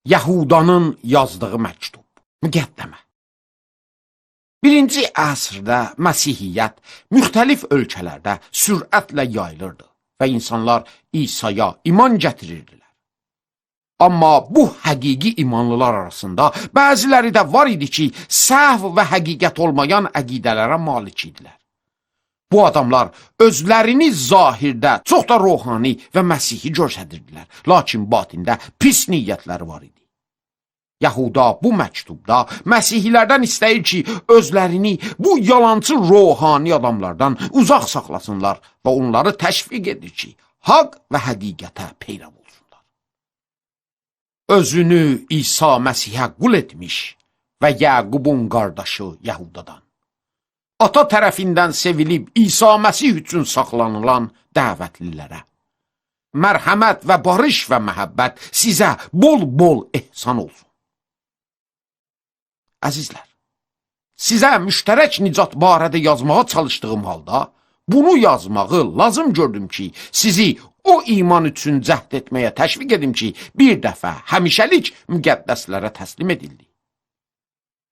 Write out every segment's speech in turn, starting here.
Yahudanın yazdığı məktub. Müqəddəmə. Birinci əsrdə Məsihiyyət müxtəlif ölkələrdə sürətlə yayılırdı və insanlar İsa'ya iman gətirirdilər. Amma bu həqiqi imanlılar arasında bəziləri də var idi ki, səhv və həqiqət olmayan əqidələrə malik idilər. Bu adamlar özlərini zahirdə çox da ruhani və məsihi göstərirdilər, lakin batində pis niyyətləri var idi. Yahuda bu məktubda məsihilərdən istəyir ki, özlərini bu yalancı ruhani adamlardan uzaq saxlasınlar və onları təşviq edir ki, haqq və həqiqətə peyrav olsunlar. Özünü İsa Məsihə qul etmiş və Yaqubun qardaşı Yahudadan. Ata tərəfindən sevilib İsa Məsih üçün saxlanılan dəvətlilərə. Mərhəmət və barış və məhəbbət sizə bol-bol ehsan olsun. Əzizlər, sizə müştərək nicat barədə yazmağa çalışdığım halda, bunu yazmağı lazım gördüm ki, sizi o iman üçün cəhd etməyə təşviq edim ki, bir dəfə həmişəlik müqəddəslərə təslim edildi.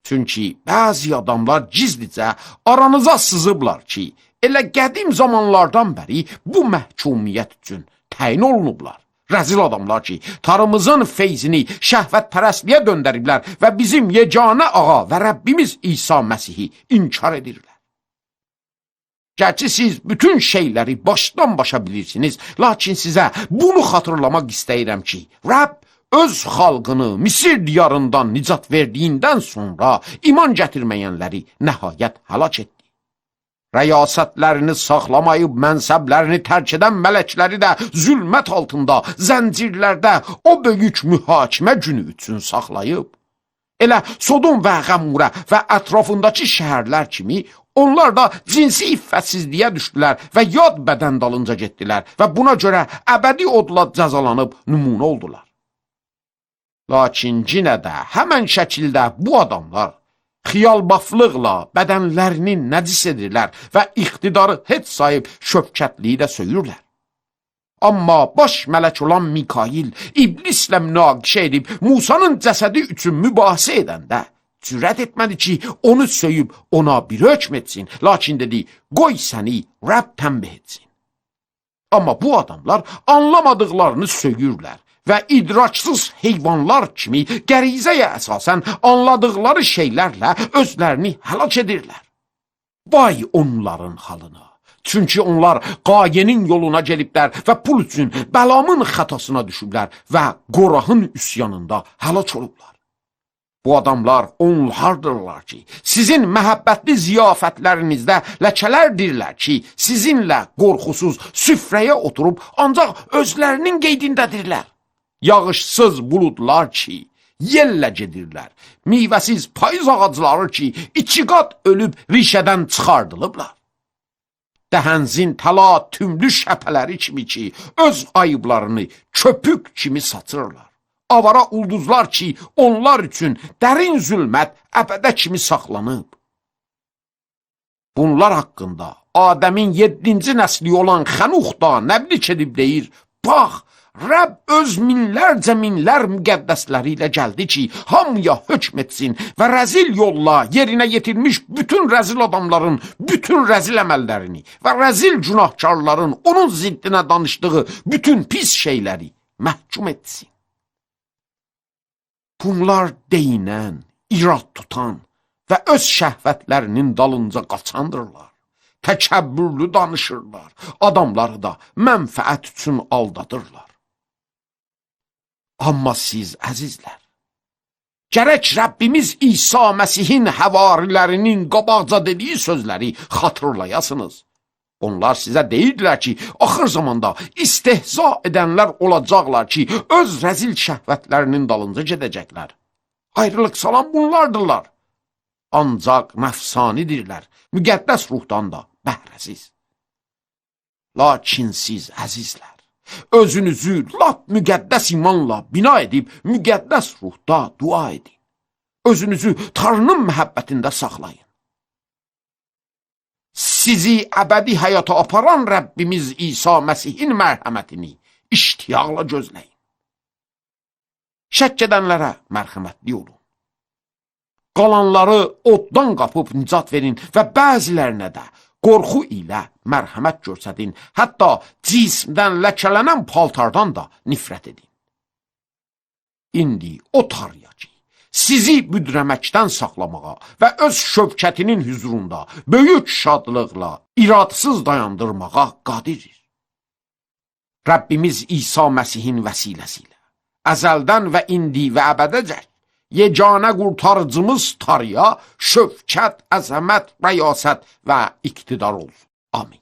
Çünki bəzi adamlar gizlicə aranıza sızıblar ki, elə qədim zamanlardan bəri bu məhkumiyyət üçün təyin olunublar. Rəzil adamlar ki, tarımızın feyzini şəhvətpərəstliyə döndəriblər və bizim yeganə ağa və Rəbbimiz İsa Məsihi inkar edirlər. Gərçi siz bütün şeyləri başdan başa bilirsiniz, lakin sizə bunu xatırlamaq istəyirəm ki, Rəbb öz xalqını Misir diyarından nicat verdiyindən sonra iman gətirməyənləri nəhayət həlak etdi. Rəyasətlərini saxlamayıb mənsəblərini tərk edən mələkləri də zülmət altında, zəncirlərdə o böyük mühakimə günü üçün saxlayıb. Elə Sodom və Qəmurə və ətrafındakı şəhərlər kimi onlar da cinsi iffətsizliyə düşdülər və yad bədən dalınca getdilər və buna görə əbədi odla cəzalanıb nümunə oldular. Lakin yenə də həmən şəkildə bu adamlar xiyalbaflıqla bədənlərini nəcis edirlər və iqtidarı heç sayıb şövkətliyi də söyürlər. Amma baş mələk olan Mikail iblislə münaqişə edib Musanın cəsədi üçün mübahisə edəndə cürət etmədi ki, onu söyüb ona bir hökm etsin. Lakin dedi, qoy səni Rəbb tənbih etsin. Amma bu adamlar anlamadıqlarını söyürlər və idraksız heyvanlar kimi qərizəyə əsasən anladıqları şeylərlə özlərini həlak edirlər. Vay onların halına! Çünki onlar Qayenin yoluna gəliblər və pul üçün Bəlamın xətasına düşüblər və Qorahın üsyanında həlak olublar. Bu adamlar onlardırlar ki, sizin məhəbbətli ziyafətlərinizdə ləkələrdirlər ki, sizinlə qorxusuz süfrəyə oturub ancaq özlərinin qeydindədirlər. Yağışsız buludlar ki, yellə gedirlər. Meyvəsiz payız ağacları ki, iki qat ölüb rişədən çıxardılıblar. Dəhənzin təla tümlü şəpələri kimi ki, öz ayıblarını köpük kimi saçırlar. Avara ulduzlar ki, onlar üçün dərin zülmət əbədə kimi saxlanıb. Bunlar haqqında Adəmin 7-ci nəsli olan Xənux da nəblik edib deyir, bax, Rəbb öz minlərcə minlər müqəddəsləri ilə gəldi ki, hamıya hökm etsin və rəzil yolla yerinə yetirmiş bütün rəzil adamların bütün rəzil əməllərini və rəzil günahkarların onun ziddinə danışdığı bütün pis şeyləri məhkum etsin. Bunlar deyinən, irad tutan və öz şəhvətlərinin dalınca qaçandırlar. Təkəbbürlü danışırlar, adamları da mənfəət üçün aldadırlar. Amma siz əzizlər, gərək Rəbbimiz İsa Məsihin həvarilərinin qabaqca dediyi sözləri xatırlayasınız. Onlar sizə deyirdilər ki, axır zamanda istehza edənlər olacaqlar ki, öz rəzil şəhvətlərinin dalınca gedəcəklər. Ayrılıq salan bunlardırlar. Ancaq nəfsanidirlər, müqəddəs ruhdan da bəhrəsiz. Lakin siz əzizlər, özünüzü lap müqəddəs imanla bina edib müqəddəs ruhda dua edin. Özünüzü Tanrının məhəbbətində saxlayın. Sizi əbədi həyata aparan Rəbbimiz İsa Məsihin mərhəmətini iştiyaqla gözləyin. Şəkk edənlərə mərhəmətli olun. Qalanları oddan qapıb nicat verin və bəzilərinə də qorxu ilə mərhəmət göstərin. Hətta cismdən ləkələnən paltardan da nifrət edin. İndi o Tanrıya ki, sizi büdrəməkdən saxlamağa və öz şövkətinin hüzurunda böyük şadlıqla iradsız dayandırmağa qadirdir. Rəbbimiz İsa Məsihin vəsiləsi ilə əzəldən və indi və əbədəcək yeganə qurtarıcımız Tanrıya şövkət, əzəmət, rəyasət və iqtidar olsun. Amin.